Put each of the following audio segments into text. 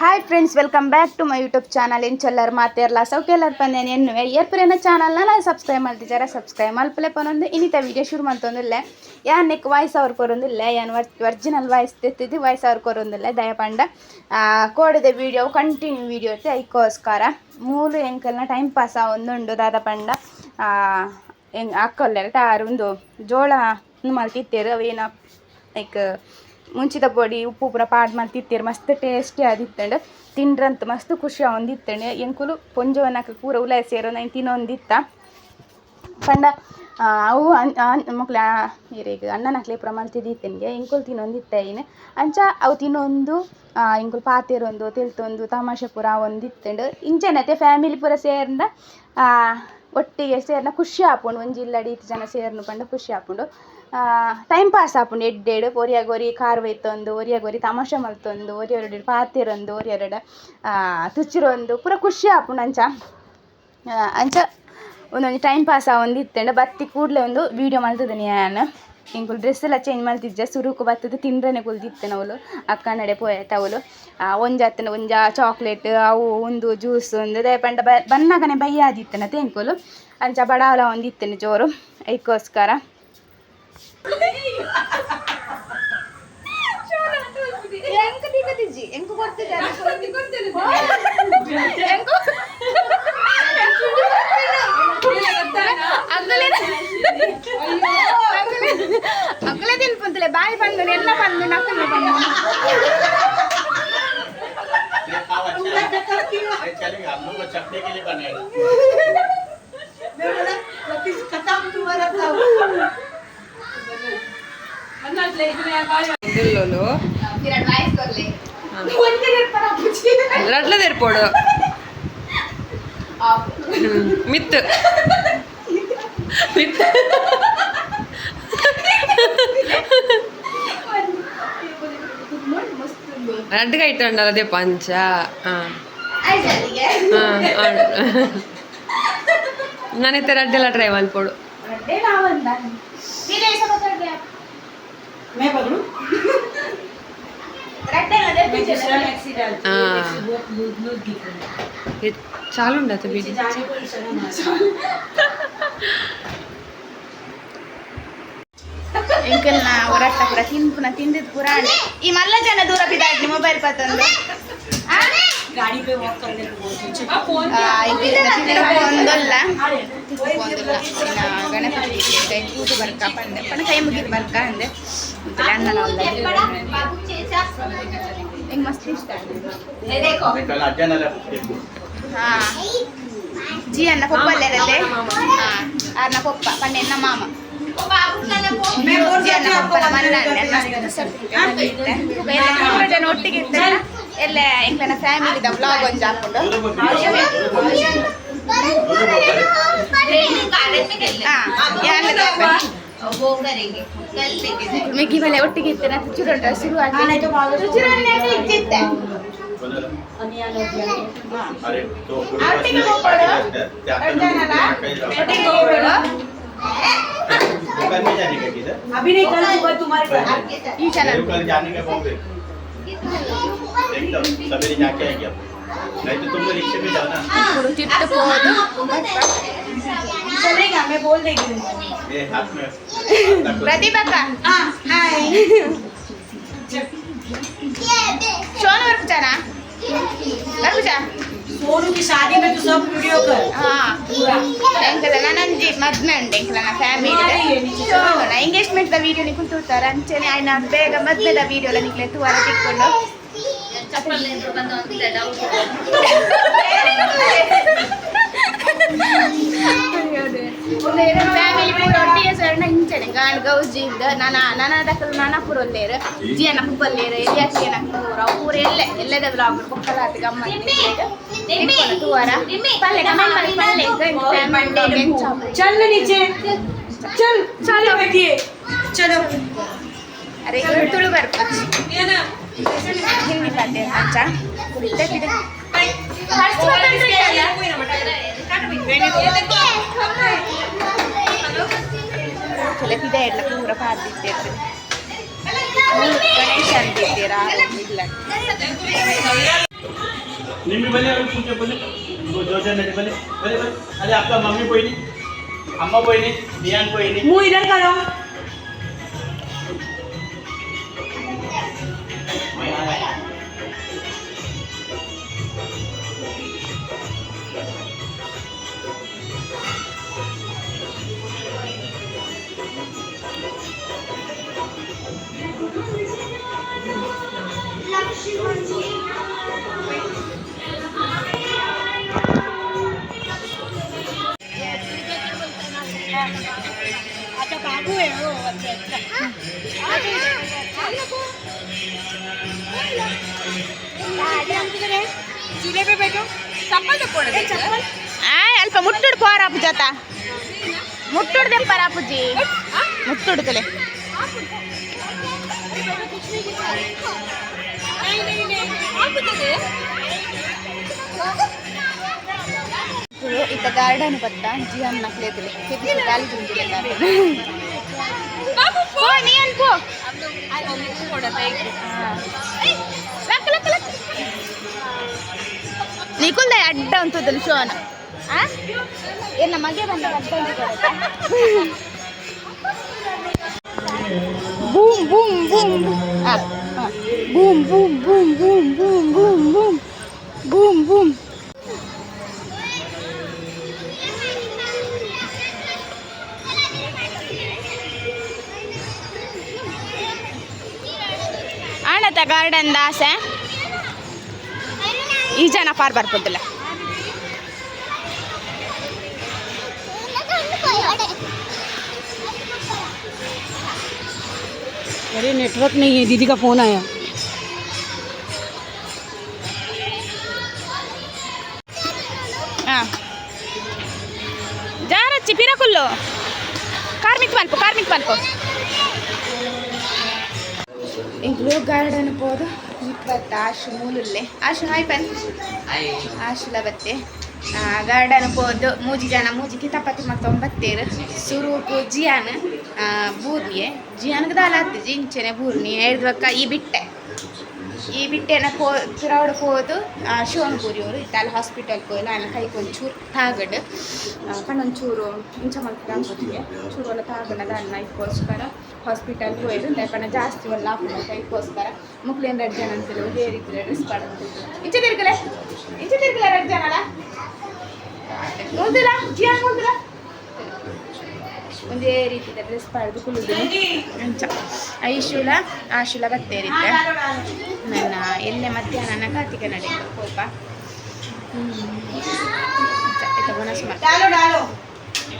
Hi friends, welcome back to my YouTube channel. ಎಂಚೊಲ್ಲರ್ ಮಾತೇರ್ಲ ಸೌಖ್ಯಲ್ಲರ್ ಪಂದೇನು ಎನ್ನುವೆ. ಏರ್ಪುರೇನ ಚಾನಲ್ನ ನಾನು subscribe ಮಲ್ತಿಜಾರ subscribe ಮಲ್ಪಲೆ ಪನೊಂದು. ಇನ್ನಿತ video ಶುರು ಮಲ್ತೊಂದಿಲ್ಲ. ಯಾನ್ ನೆಕ್ ವಾಯ್ಸ್ ಅವ್ರು ಕೊರೊಂದಿಲ್ಲ. ಯಾನ್ ಒರಿಜಿನಲ್ ವಾಯ್ಸ್ ತೆತ್ತಿದ್ದು ವಾಯ್ಸ್ ಅವ್ರು ಕೊರೊಂದಿಲ್ಲ. ದಯಪಂಡ ಕೋಡಿದ ವೀಡಿಯೋ ಕಂಟಿನ್ಯೂ ವೀಡಿಯೋ ಇತ್ತೆ. ಐಕೋಸ್ಕರ ಮೂಲು ಎಂಕಲ್ನ ಟೈಮ್ ಪಾಸ್ ಆವೊಂದುಂಡು. ದಾದ ಪಂಡ ಎಂಗ್ ಅಕ್ಕೊಲ್ಲೆರ್ ತಾರು ಉಂದು ಜೋಳ ಮಲ್ತಿತ್ತೆರ್. ಅವೇನ ಲೈಕ್ ಮುಂಚಿದ ಪೊಡಿ ಉಪ್ಪು ಪೂರ ಪಾಡ್ ಮಲ್ತಿತ್ತೆರ್. ಮಸ್ತ್ ಟೇಸ್ಟಿ ಆದಿತ್ತಂಡ್. ತಿಂಡ್ರಂತ ಮಸ್ತ್ ಖುಷಿ ಆವೊಂದಿತ್ತಂಡ್. ಎಂಕುಲು ಪೊಂಜೋನಕ್ ಪೂರ ಉಲಾಯಿ ಸೇರೊಂದು ಐನ್ ತಿನ್ನೊಂದಿತ್ತ. ಪಂಡ ಅವು ಮೊಕ್ಲೆ ಇರೆಗ್ ಅಣ್ಣನಕ್ಲೆ ಪೂರ ಮಲ್ತಿದಿತ್ತೆನ್ಗೆ. ಎಂಕುಲು ತಿನ್ನೊಂದಿತ್ತ ಐನ್. ಅಂಚ ಅವು ತಿನ್ನೊಂದು ಎಂಕುಲು ಪಾತೆರೊಂದು ತೆಲ್ತೊಂದು ತಮಾಷೆ ಪೂರ ಆವೊಂದಿತ್ತಂಡ್. ಇಂಚೆನತೆ ಫ್ಯಾಮಿಲಿ ಪೂರ ಸೇರ್ಂಡ, ಒಟ್ಟಿಗೆ ಸೇರ್ನ ಖುಷಿ ಆಪುಂಡು. ಒಂಜಿ ಇಲ್ಲಡ್ ಈತ್ ಜನ ಸೇರ್ನು ಪಂಡ ಖುಷಿ ಆಪುಂಡು, ಟೈಮ್ ಪಾಸ್ ಆಪುಂಡು ಎಡ್ಡೆಡ್. ಒರಿಯಗ್ ಒರಿ ಕಾರ್ ಒಯ್ತೊಂದು, ಒರಿಯಗ್ ಒರಿ ತಮಾಷೆ ಮಲ್ತೊಂದು, ಒರಿಯೊರಡ ಪಾತೆರೊಂದು, ಒರಿಯೊರಡ ತುಚ್ಚಿರೊಂದು ಪೂರ ಖುಷಿ ಆಪುಂಡು. ಅಂಚ ಅಂಚ ಒಂದೊಂಜಿ ಟೈಮ್ ಪಾಸ್ ಆವೊಂದಿತ್ತಂಡ. ಬತ್ತಿ ಕೂಡಲೇ ಒಂದು ವೀಡಿಯೋ ಮಲ್ತುದಿನಿ ಯಾನ್. ಎಂಕುಲು ಡ್ರೆಸ್ ಎಲ್ಲ ಚೇಂಜ್ ಮಲ್ತಿಜ್ಜ. ಸುರುಕು ಬತ್ತುದು ತಿಂಡ್ರನೆ ಕುಲ್ದಿತ್ತೆ ಅವ್ಲು. ಅಕ್ಕನಡೆ ಪೋಯೆತ ಅವ್ಲು ಒಂಜತ್ತನ ಒಂಜ ಚಾಕ್ಲೇಟ್ ಅವು ಉಂದು ಜ್ಯೂಸ್ ಉಂದು. ದಾಯೆ ಪಂಡ ಬನ್ನಗನೆ ಬಯ್ಯಾದಿತ್ತನತೆ ಎಂಕುಲು. ಅಂಚ ಬಡಾವಲ ಒಂದಿತ್ತೇನೆ ಜೋರು, ಐಕೋಸ್ಕರ. ಎಂಕ್ ತಿಕ್ಕತಿಜ್ಜಿ, ಎಂಕ್ ಕೊರ್ತಿದ್ದಾರೆ. ಎಂಕು ಅಗ್ಗಲೆ ಅಗ್ಗಲೆ ತಿನ್ಪುಂತಲೆ ಬಾಯಿ ಬಂದು ಎಲ್ಲ ಬಂದು ನಕ್ಕಲೆ ಬಂದು. ये खाओ, अच्छा है। ये चलेगा, हम लोग को चखने के लिए बनाए। मैं बोला, "लतीश, खत्म तुम्हारा सब।" ಇಲ್ಲೋಲು. ಅಡ್ವೈಸ್ ಕೊರ್ಲೆ. ರಡ್ಲ ತೆರ್ಪೋಡು ಮಿತ್ ಮಿತ್. ರಡ್ಡ್ ಕೈಟ್ ಉಂಡಲ್ಲ ಅದೇ ಪಂಚ ಹಾಂ ಹಾಂ. ನಾನಿತ್ತೆ ರಡ್ಡೆಲ್ಲ ಟ್ರೈ ಮಲ್ಪೊಡು. मैं पकड़ूं? मैं दूसरा मैक्सी डालती हूँ। हाँ। मैक्सी बहुत लूज लूज दिख रहा है। ಚಾಲು ಉಂಡತ. नीचे ಬಿಡಿ. जाने को ही शर्म आ रही है। ಎಂಕಲ್ನ ಹೊರಟ್ಟ ಪೂರ ತಿನ್ಪುನ ತಿಂದಿದ್ ಪೂರ. ಈ ಮಲ್ಲ ಜನ ದೂರ ಬಿದ್ದಾಡ್ಲಿ ಮೊಬೈಲ್ ಪತ್ತೊಂದು. गाड़ी पे वॉक करने को बोलती हूँ। ಒಂದಲ್ಲ ಒಂದಿಲ್ಲ. ಗಣಪತಿ ಕೈ ಕೂತು ಬರ್ಕ ಪಂಡೆ ಪಣ ಕೈ ಮುಗಿದು ಬರ್ಕ ಅಂದೆ. ಮತ್ತೆ ಅಣ್ಣನ ಒಂದು ಹೆಂಗ್ ಮಸ್ತ್ ಇಷ್ಟ. कल ಅಜ್ಜನೆಲ್ಲ. ಹಾ, ಜಿ ಅನ್ನ ಪೊಪ್ಪಲ್ಲೇರತ್ತೆ. ಹಾ, ಅರ್ನ ಪೊಪ್ಪ ಪಂಡೆ ಎನ್ನ ಮಾಮ. ಜಿ ಅನ್ನ ಪೊಪ್ಪನ ಮಲ್ಲ. ಎಲ್ಲ ಜನ ಒಟ್ಟಿಗೆ ಇರ್ತಾರೆ. ಎಲ್ಲ ಎಂಕ್ಲನ ಫ್ಯಾಮಿಲಿದ ವ್ಲಾಗ್ ಒಂಜಿ ಹಾಕೊಂಡು. ಹಾ, ಯಾರ್ನ ಮಿಕ್ಕಿ ಬಲೆ ಒಟ್ಟಿಗೆ ಇರ್ತೇನೆ. ಚುರುಂಟ ಶುರು हाँ, नहीं तो भागो। ಇಜ್ಜಿತ್ತೆ. अरे तो ಒಟ್ಟಿಗೆ ಹೋಗ್ಬೇಡ. ಒಟ್ಟಿಗೆ ಹೋಗ್ಬೇಡ. दुकान में जाने का किधर? अभी नहीं, कल सुबह तुम्हारे घर। ಈ ಚಾನಲ್. मेरे को कल जाने का बॉम्बे। एकदम सवेरे जाके आएंगे अब, नहीं तो तुम लोग रिक्शे में जाओ ना। ತಿಟ್ಟು ಹೋದು. चलेगा, मैं बोल देगी उनको। ये हाथ में. ಪ್ರತಿಭಕ್ಕ. हाँ, हाय। ಸೋನು ಬರ್ಪುಚಾನ ಬರ್ಪುಚಾ? सोनू की शादी में तो सब वीडियो कर। ಹಾ, ಎಂಕಲ ನನಂಜಿ ಮದ್ಮೆ ಉಂಟು ಎಂಕಲನ ಫ್ಯಾಮಿಲಿ. Engagement the video ನಿಕುಲ್ ತೂತಾರ. ಅಂಚೆನೆ ಆಯ್ನ ಬೇಗ ಮದ್ಮೆದ ವಿಡಿಯೋ ಎಲ್ಲ ನಿಕ್ಲೆ ತೂವರ ತಿಕ್ಕೊಂಡು. ಫ್ಯಾಮಿಲಿ ಪೂರ ಒಟ್ಟಿಗೆ ಸೇರಣ ಇಂಚನೆ ಗಾಂಡ್ ಗೌಜಿಂದ ನನ ನನ ದಕ್ಕಲು ನನ ಪೂರ ಒಲ್ಲೇರು. ಜಿಯನ ಪುಪ್ಪಲ್ಲೇರು, ಎಲಿಯಾಚಿಯನ ಪೂರ ಪೂರ ಎಲ್ಲೆ ಎಲ್ಲದ ವ್ಲಾಗ್ ಬೊಕ್ಕಲ ಆತು. ಗಮ್ಮತ್ ತಿಕ್ಕೊಂಡು ತೂವರ ಪಲ್ಲೆ ಕಮೆಂಟ್ ಮಾಡಿ ಪಲ್ಲೆ ಫ್ಯಾಮಿಲಿ ವ್ಲಾಗ್ ಎಂಚ. चल ना नीचे, चल चलो, बैठिए, चलो। ಅರೆ, ತುಳು ಬರ್ಪುಜಿ, ಹಿಂದಿ ಪಾತೆ. ಅಂಚ ಕೆಲ ಪಿದ ಎಲ್ಲ ಪೂರ ಪಾಡ್ದಿತ್ತೇರು. ಗಣೇಶ ಅಂತಿದ್ದೀರಾ ಇಲ್ಲ. निम्मी बले पूछे बले दो जन बले बले बले। अरे आपका मम्मी कोई नहीं, अम्मा कोई नहीं, बियान कोई नहीं। मुंह इधर करो। अच्छा बाबू है वो। अच्छा अच्छा। झूले पे बैठो। चप्पल चप्पल। ಅಲ್ಪ ಮುಟ್ಟುಡು ಪೋರ ಅಪ್ಪುಜಾತ, ಮುಟ್ಟುಡು ದೆಪ್ಪರ ಅಪ್ಪುಜಿ, ಮುಟ್ಟುಡು ತಲೆ. ಇತ್ತ ಗಾರ್ಡನ್ ಬತ್ತ ಜಿಯನ್ ನಕ್ಲೇತಿಲೆ ಗಾಲಿ ತುಂಬಿಲ್ಲ. ಪೋ ನೀ ಅನ್ಕೋ. ಲಕ್ ಲಕ್ ಲಕ್ ನಿಕುಲ್ದ ಅಡ್ಡ ಉಂಟುದಲ್ಲ ಶೋನ. ಆ ಏನ ಮಗೆ ಬಂದ ಅಡ್ಡ ಉಂಟು. ಬೂಮ್ ಬೂಮ್ ಬೂಮ್ ಆ boom boom boom boom boom boom boom boom boom. ಆಣತ garden ದಾಸೆ ಈ ಜನ ಪಾರ್ ಬರ್ಪೋದಿಲ್ಲ. अरे नेटवर्क नहीं है, दीदी का फोन आया। ಹಾಂ ಜಾರಚ್ಚಿ ಪಿರಕುಲ್ಲು ಕಾರ್ಮಿಕ್ ಮಲ್ಪ, ಕಾರ್ಮಿಕ್ ಮಲ್ಪ. ಇಂಕ್ಲು ಗಾರ್ಡನ್ ಪೋದು ಬತ್ತ ಆಶು ಮೂಲುಲ್ಲೆ. ಆಶು ಹಾಯ್ ಪನ್. ಆಶುಲ ಬತ್ತೆ. ಗಾರ್ಡನ್ ಪೋದು ಮೂಜಿ ಜನ ಮೂಜಿ ಕಿತಾಪತಿ ಮತ್ತೊಂಬತ್ತೇರು ಸುರುಕು ಜಿಯಾನ್ ಬೂರ್ನಿಯೆ ಜಿಯಾನ್ಗೆ ದಾಲ ಆತಿಜಿ ಇಂಚೆನೆ ಬೂರ್ನಿ ಹೇಳ್ದಕ್ಕ ಈ ಬಿಟ್ಟೆ ಈ ಬಿಟ್ಟೆನ ಪೋ ಪಿರಾವಡ್ ಪೋದು ಶಿವನ್ ಪೂರಿಯವರು ಇತ್ತಲ್ಲ ಹಾಸ್ಪಿಟಲ್ ಪೋಯಿಲ್ಲ. ಆಯನ ಕೈಗೆ ಒಂಚೂರು ತಾಗಡ್ ಪಂಡ ಒಂಚೂರು ಇಂಚ ಮಲ್ಪುಗೆ ಚೂರು ಎಲ್ಲ ತಾಗಣ ದಾನ್ನ ಇದಕ್ಕೋಸ್ಕರ ಹಾಸ್ಪಿಟಲ್ ಪೋಯ್ದು ಪಂಡ ಜಾಸ್ತಿ ಒಲ್ಲ ಆಪುಂಡು ಕೈಗೋಸ್ಕರ. ಮುಕ್ಲೇನ್ ರಡ್ಡ್ ಜನ ಅಂತೇಳಿ ಒಂದೇ ರೀತಿ ಡ್ರೆಸ್ ಪಾಡೊಂದು. ಇಂಚ ತಿರ್ಗಲೆ, ಇಂಚ ತಿರ್ಗಲೆ ರಡ್ಡ್ ಜನಲ ಮುಲ್ದುಲ ಜಿಯಾನ್ ಮುಲ್ದುಲ ಒಂದೇ ರೀತಿದ ಡ್ರೆಸ್ ಪಾಡ್ದು ಕುಲ್ಲುದು ಅಂಚ. ಐಶುಲ ಆಶುಲ ಬತ್ತೇರಿದ್ದೆ ನನ್ನ ಎಲ್ಲೆ ಮಧ್ಯಾಹ್ನ ಕಾರ್ತಿಕ ನಡೆ ಕೋಪ ಬೋನಸ್. डालो डालो.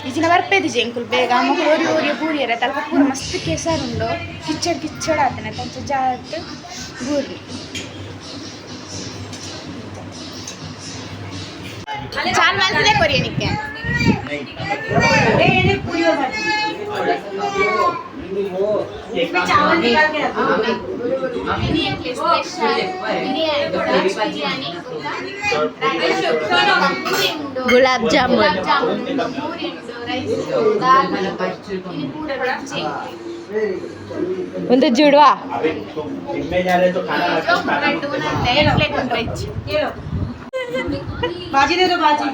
ಇಜಿನ ಬರ್ಪೇದಿಜೆ ಎಂಕುಲು ಬೇಗ ಮಕ್ಕಳು ಓರಿ ಓರಿ ಬೂರಿಯರ ತಲ್ಪ ಪೂರ ಮಸ್ತ್ ಕೆಸರುಂಡು, ಕಿಚ್ಚಡ್ ಕಿಚ್ಚಡ್ ಆತನ ತಂಚ ಜಾಟ್ ಬೂರ್ನಿ. ಚಾಲ್ ಮಲ್ತದೆ ಕೊರಿಯ ನಿಕ್ಕೆ. ए ये पूरी और भाजी, इसमें चावल निकाल के रखो। ಗುಲಾಬ್ ಜಾಮೂನ್. ಒಂದು ಜುಡ್ವಾ. अभी तुम जिम में जा रहे तो खाना खाना। ये लो भाजी, दे दो भाजी।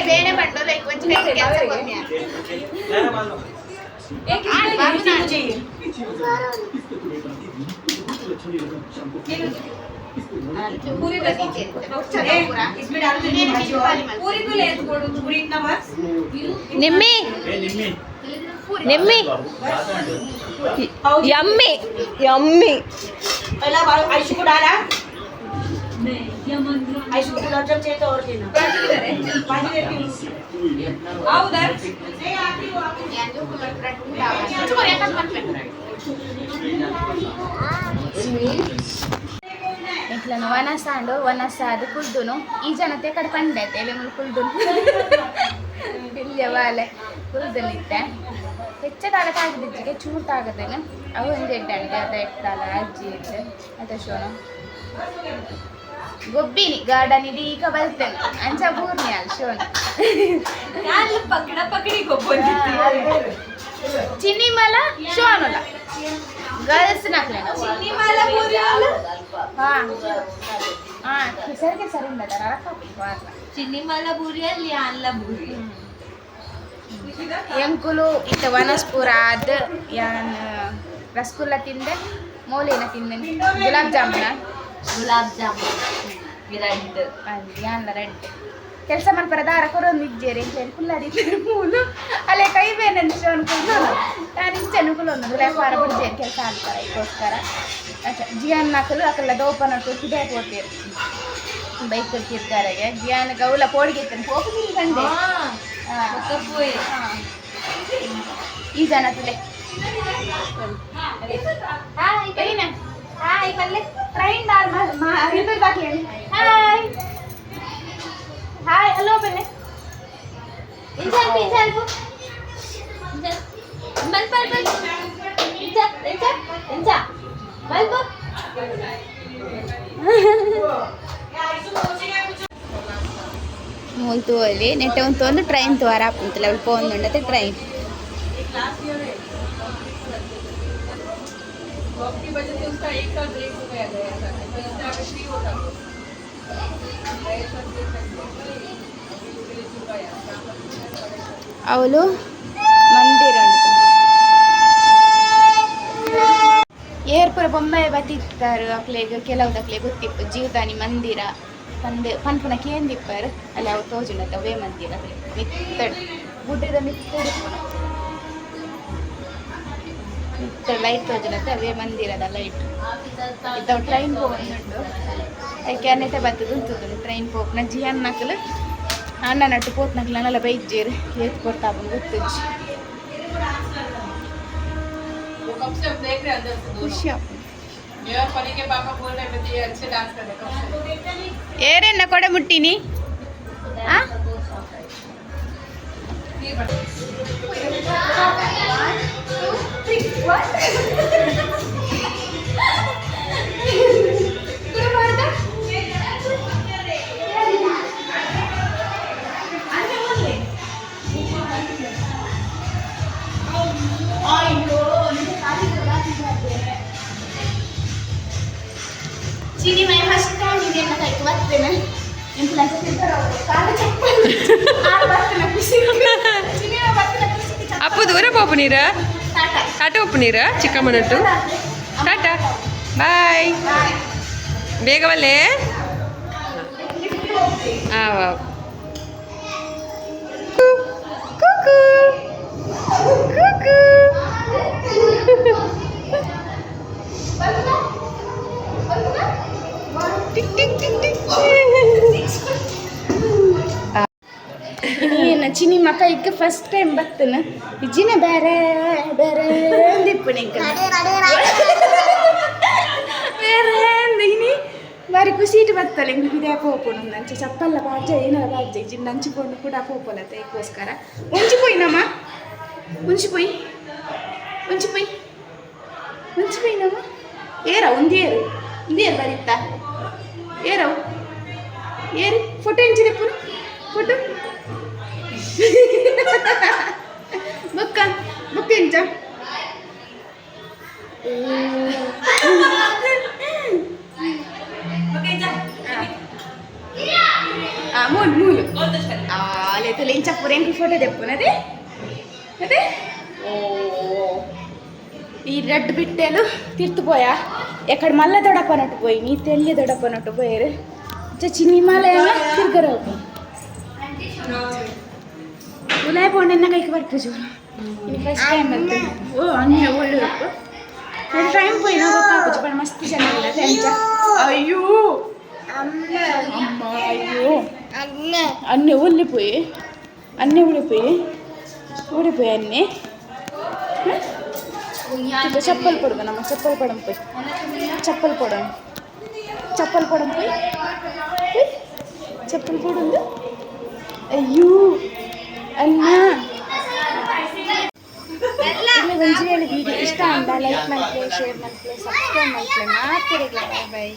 ಬೇನೆ ಪಂಡು ಲೈಕ್ ಒಂಚಿ ಕೆಲಸ ಕೊರ್ಮಿಯ. किसी को चाहिए? ए, इसमें डालो तो भाजी और पूरी तो ले, पूरी इतना बस। ನಿಮ್ಮಿ. ए निम्मी. ನಿಮ್ಮಿ. Yummy yummy. पहला आयशु को डाला। आयशु को गुलाब जामुन चाहिए तो और लेना। भाजी देती हूँ। आओ उधर। नहीं आती हूँ, आती हूँ। ಎಂಕ್ಲನ ವನಸಾಂಡು ವನಸ ಅದು ಕುಲ್ದುನು. ಈ ಜನತೆ ಕಡೆ ಪಂಡೆ ಎಲೆ ಮುಲ್ ಕುಲ್ದುನು ಇಲ್ಲಿಯ ಬಾಲೆ ಕುಲ್ದುನಿತ್ತೆ. ಹೆಚ್ಚ ದಾಲ ತಾಗದಿಜ್ಜಿಗೆ ಚೂರು ತಾಗದೇನೆ ಅವು ಒಂದು ಎಡ್ಡೆ ಅಂಡೆ ಅದ ಎಟ್ಟಾಲ ಅಜ್ಜಿ ಇತ್ತು ಅದ ಶೋನು ಗೊಬ್ಬಿನಿ ಗಾರ್ಡನ್ ಇಡೀ ಈಗ ಬರ್ತೇನೆ ಅಂಚ ಬೂರ್ನಿ ಅಲ್ಲ ಶೋನು. ಪಕಡ ಪಕಡಿ ಗೊಬ್ಬೊಂದಿತ್ತು. ಚಿನ್ನಿಮಲ ಶೋನುಲ ಗರ್ಲ್ಸ್ ನಕ್ಲೇನ. ಚಿನ್ನಿಮಾಲ ಬೂರಿಯಲ್ಲ. ಹಾ ಹಾ, ಸರಿಗೆ ಸರಿ ಉಂಡದ. ಚಿನ್ನಿಮಾಲ ಬೂರಿಯಲ್ಲಿ ಅಲ್ಲ ಬೂರಿ. ಎಂಕುಲು ಇತ್ತ ವನಸ್ಪುರ ಅದ್ ಯಾನ್ ರಸಗುಲ್ಲ ತಿಂದೆ, ಮೌಲಿನ ತಿಂದೆ, ಗುಲಾಬ್ ಜಾಮೂನ. ಗುಲಾಬ್ ಜಾಮೂನ್ ರೆಡ್. ಯಾನ್ಲ ರೆಡ್. ಕೆಲಸ ಮನ್ಪರ ದಾರ ಕೊರೊಂದು ಇಜ್ಜೇರಿ ಎಂಕ್ಲೇನ್ ಕುಲ್ಲದಿತ್ತೇರು ಮೂಲು ಅಲ್ಲೇ ಕೈ ಬೇನಂದು ಶೋನ್ ಕುಲ್ಲೋನು. ನಾನು ಇಂಚೆನು ಕುಲ್ಲೊಂದು ಗುಲಾಬ್ ವಾರ ಬಿಡ್ಜೇರು ಕೆಲಸ ಆಲ್ಪರ ಇದಕ್ಕೋಸ್ಕರ. ಅಚ್ಚ ಜಿಯಾನ್ ನಕಲು ಅಕಲ್ಲ ದೋಪನಟ್ಟು ಪಿದೆ ಪೋತೇರು ಬೈಕ್ ತಿರ್ಗಾರೆಗೆ. ಜಿಯಾನ್ ಗೌಲ ಪೋಡಿಗೆ ಇತ್ತೇನೆ ಪೋಪು ಕಂಡೆ. ಪೋಯಿ. ಈ ಜನ ತುಲೆ. ಹಾಯ್. ಏನ? ಹಾಯ್ ಪಲ್ಲೆ. ಟ್ರೈನ್ ಡಾಲ್ ಇದು ದಾಖಲೆ. ಹಾಯ್ ಹಾಯ್, ಹಲೋ ಬನ್ನಿ. ಇಂಚಲ್ಪು ಇಂಚಲ್ಪು ಮಲ್ಪ ಮಲ್ಪ ಇಂಚ ಇಂಚ ಇಂಚ ಮಲ್ಪ. ಮೂಲು ತೂವೊಲಿ ನೆಟ್ಟೆ ಒಂದು ಒಂದು ಟ್ರೈನ್ ತೂವರ ಆಪುಂತಲೆ ಅಲ್ಪ ಒಂದುಂಡತೆ ಟ್ರೈನ್. की वजह से उसका एक साल ब्रेक हो गया गया था, तो इससे आगे फ्री होता वो। ಅವಳು ಮಂದಿರ ಉಂಟು. ಏರ್ಪುರ ಬೊಂಬೈ ಬತ್ತಿತ್ತಾರೆ ಅಕ್ಲೆಗ್ ಕೆಲವುದಕ್ಲೆ ಗೊತ್ತಿಪ್ಪು ಜೀವದಾನಿ ಮಂದಿರ ಪಂದ್ ಪನ್ಪುನ ಕೇಂದಿಪ್ಪರ್. ಅಲ್ಲಿ ಅವು ತೋಜುಂಡತ್ತ ಅವೇ ಮಂದಿರ ಮಿತ್ತಡ್ ಗುಡ್ಡದ ಮಿತ್ತಡ್ ಮಿತ್ತ ಲೈಟ್ ತೋಜುಂಡತ್ತ ಅವೇ ಮಂದಿರದ ಲೈಟ್ ಇದ್ದವು. ಟ್ರೈನ್ ಪೋವೊಂದುಂಡು. ಐಕೆ ಅನ್ನೆಟ ಬತ್ತದು ಉಂತುದುಂಡು ಟ್ರೈನ್ ಪೋಪುನ. ಜಿಯನ್ ನಕಲು ಅಣ್ಣ ನಟ್ಟು ಪೋತ್ನಕ್ಲು ನನಲ ಬೈಜ್ಜೇರು. ಏತ್ ಪೊರ್ತಾಪುಂಡು ಗೊತ್ತುಜ್ಜಿ. वो कब से हम देख रहे हैं अंदर से दोनों। ಖುಷಿ ಆಪುಂಡು. ये और परी के पापा बोल रहे हैं ये अच्छे डांस कर रहे हैं कब से। ಏರೆನ್ನ ಕೊಡೆ ಮುಟ್ಟಿನಿ ಆ? ಚಿನ್ನಿ ಮೈ ಫಸ್ಟ್ ಟೈಮ್ ಇದೆಲ್ಲ ಕೈಗೆ ಬರ್ತೇನೆ. ಎಂಕುಲು ಕಾಲು ಚಪ್ಪಲ್ ಆರು ಬರ್ತೇನೆ ಖುಷಿ. ಚಿನ್ನಿ ಬರ್ತೇನೆ ಖುಷಿ. ಅಪ್ಪು ದೂರ ಪೋಪು ನೀರ. ಟಾಟಾ. ಟಾಟಾ ಉಪ್ಪು ನೀರ ಚಿಕ್ಕಮ್ಮನಟ್ಟು. ಟಾಟಾ ಬಾಯ್. ಬೇಗ ಬಲ್ಲೆ. ಆ ಕುಕು ಕುಕು. Tick tick tick tick. ನೀನು ಚಿನ್ನಿ ಮಕ್ಕ ಈಗ ಫಸ್ಟ್ ಟೈಮ್ ಬರ್ತೇನೆ. ಇಜ್ಜಿನ ಬೇರೆ ಬೇರೆ ಅಂದಿಪ್ಪು ನಿಂಗೆ ಬೇರೆ ಅಂದ. ಇನಿ ಬಾರಿ ಖುಷಿ ಇಟ್ಟು ಬರ್ತಲ್ಲ ಇಂಗ್ ಇದೇ ಪೋಪುನು. ಅಂಚ ಚಪ್ಪಲ್ಲ ಬಾಜ ಏನಲ್ಲ ಬಾಜ ಇಜ್ಜಿನ ನಂಚಿಕೊಂಡು ಕೂಡ ಪೋಪಲತ್ತ ಅದಕ್ಕೋಸ್ಕರ. ಒಂಜಿ ಪೋಯಿನಮ್ಮ, ಒಂಜಿ ಪೋಯಿ, ಒಂಜಿ ಪೋಯಿ, ಒಂಜಿ ಪೋಯಿನಮ್ಮ. ಏರ ಒಂದೇರು ಒಂದೇರು ಬರಿತ್ತ ಏರವು ಏರು ಫೋಟೋ ಎಂಚಿದಪ್ಪುನು ಫೋಟೋ ಬೊಕ್ಕ ಬೊಕ್ಕ ಎಂಚ. ಆ ಮೂಲು ಮೂಲು ಆ ಲೇತಲೆ ಇಂಚ ಪೂರ ಎಂಕ್ ಫೋಟೋ ದೆಪ್ಪುನದೆ ಅದೇ. ಓ ಈ ರೆಡ್ ಬಿಟ್ಟೆಲು ತಿರ್ತು ಪೋಯ. ಎಕಡೆ ಮಲ್ಲ ದೊಡ್ಡಪ್ಪನಟ್ಟು ಪೋಯಿ ನೀ ತೆಲ್ಯ ದೊಡ್ಡಪ್ಪನಟ್ಟು ಪೋಯರು. ಇಂಚ ಚಿನ್ನಿ ಮಾಲೆ ತಿರ್ಗರ ಉಲಾಯ್ ಪೋಂಡೆನ್ನ ಕೈಗೆ ಬರ್ಪು ಜೋರು. ಇನ್ನು ಫಸ್ಟ್ ಟೈಮ್ ಬರ್ತೇನೆ. ಓ ಅನ್ನ ಒಳ್ಳೆ ಉಪ್ಪು ಟೈಮ್ ಪೋಯಿನ ಗೊತ್ತಾಪುಜಿ ಪಂಡ ಮಸ್ತ್ ಜನ ಇಲ್ಲ ಎಂಚ. ಅಯ್ಯೋ ಅಮ್ಮ ಅಯ್ಯೋ ಅನ್ನೆ ಒಲ್ಲಿ ಪೋಯಿ ಅನ್ನೆ ಉಳಿ ಪೋಯಿ ಉಳಿ ಪೋಯಿ ಅನ್ನೆ. ಚಪ್ಪಲ್ ಕೊಡುಗ ನಮ್ಮ ಚಪ್ಪಲ್ ಪಡಂ ಪೋಯಿ ಚಪ್ಪಲ್ ಕೊಡೋಣ ಚಪ್ಪಲ್ ಕೊಡಂ ಪೋಯಿ ಪೋಯ್ ಚಪ್ಪಲ್ ಕೊಡೊಂದು. ಅಯ್ಯೋ ಅಣ್ಣ. ಒಂಜಿ ವೇಳೆ ವಿಡಿಯೋ ಇಷ್ಟ ಆಂಡ ಲೈಕ್ ಮಲ್ಪಲೆ, ಶೇರ್ ಮಲ್ಪಲೆ, ಸಬ್ಸ್ಕ್ರೈಬ್ ಮಲ್ಪಲೆ. ಮಾತೆರೆಗ್ಲ ಬಾಯ್ ಬಾಯ್.